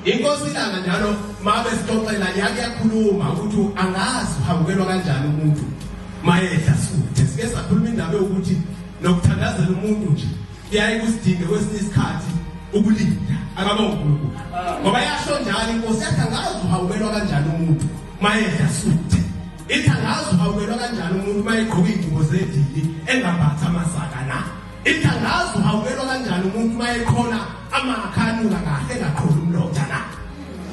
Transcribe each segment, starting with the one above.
Inkosi ilanga njalo mabe sixoxela yake yakhuluma ukuthi angazi uhawukelwa kanjani umuntu mayedla suthe. Sike sakhuluma indaba yokuthi nokuthandazela umuntu nje kuyaye kusidinge kwesinye isikhathi ukulinda akabonga uNkulunkulu, ngoba yasho njalo inkosi yathi angazi uhawukelwa kanjani umuntu mayedla suthe. Ithi angazi uhawukelwa kanjani umuntu mayegqoka iy'ngubo zedili engambathi amasaka na. Ithi angazi uhawukelwa kanjani umuntu mayekhona amakha anuka kahle engaqholi umlotha na.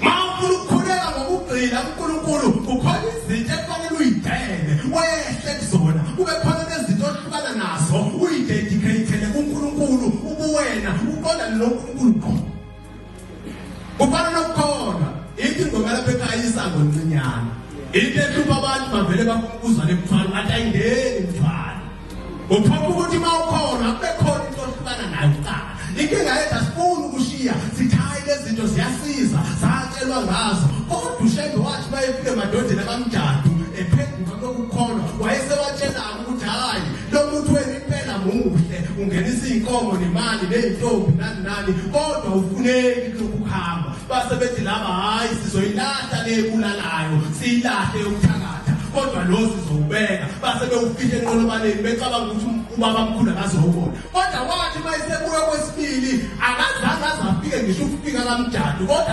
Ma ufuna ukukhuleka ngokugxila kuNkulunkulu, kukhona izinto ekufanele uyidele wehle kuzona, kube khona nezinto ohlukana nazo uyidedicatele kuNkulunkulu, ubuwena uqondane noNkulunkulu ngqo. Kufana nokukholwa, ithi ingoma lapha ekhaya isango lincinyane. Into ehlupha abantu bavele bafuna ukuzwa le mthwalo, ngathi ayingeni imthwalo. Uphoqa ukuthi uma ukhona kube khona into ohlukana nayo kuqala. Inkinga yethu asifuni ukushiya, sithi hayi lezi zinto ziyasiza, satshelwa ngazo. Kodwa uShembe wathi uma efika emadodeni akamjadu ephenduka kulokukholwa, wayesewatshela ukuthi hayi lo muntu wenu impela muhle, ungenisa iy'nkomo nemali ney'ntombi nani nani, kodwa ufuneki kulokhu kuhamba. Base bethi laba hayi sizoyilahla le ebulalayo, siyilahle yokuthakatha, kodwa lo sizowubeka. Base bewufihle enqolobaneni becabanga ukuthi ubaba mkhulu akazowubona. Kodwa wathi uma esebuya kwesibili akazange aze afike ngisho ukufika kamjadu, kodwa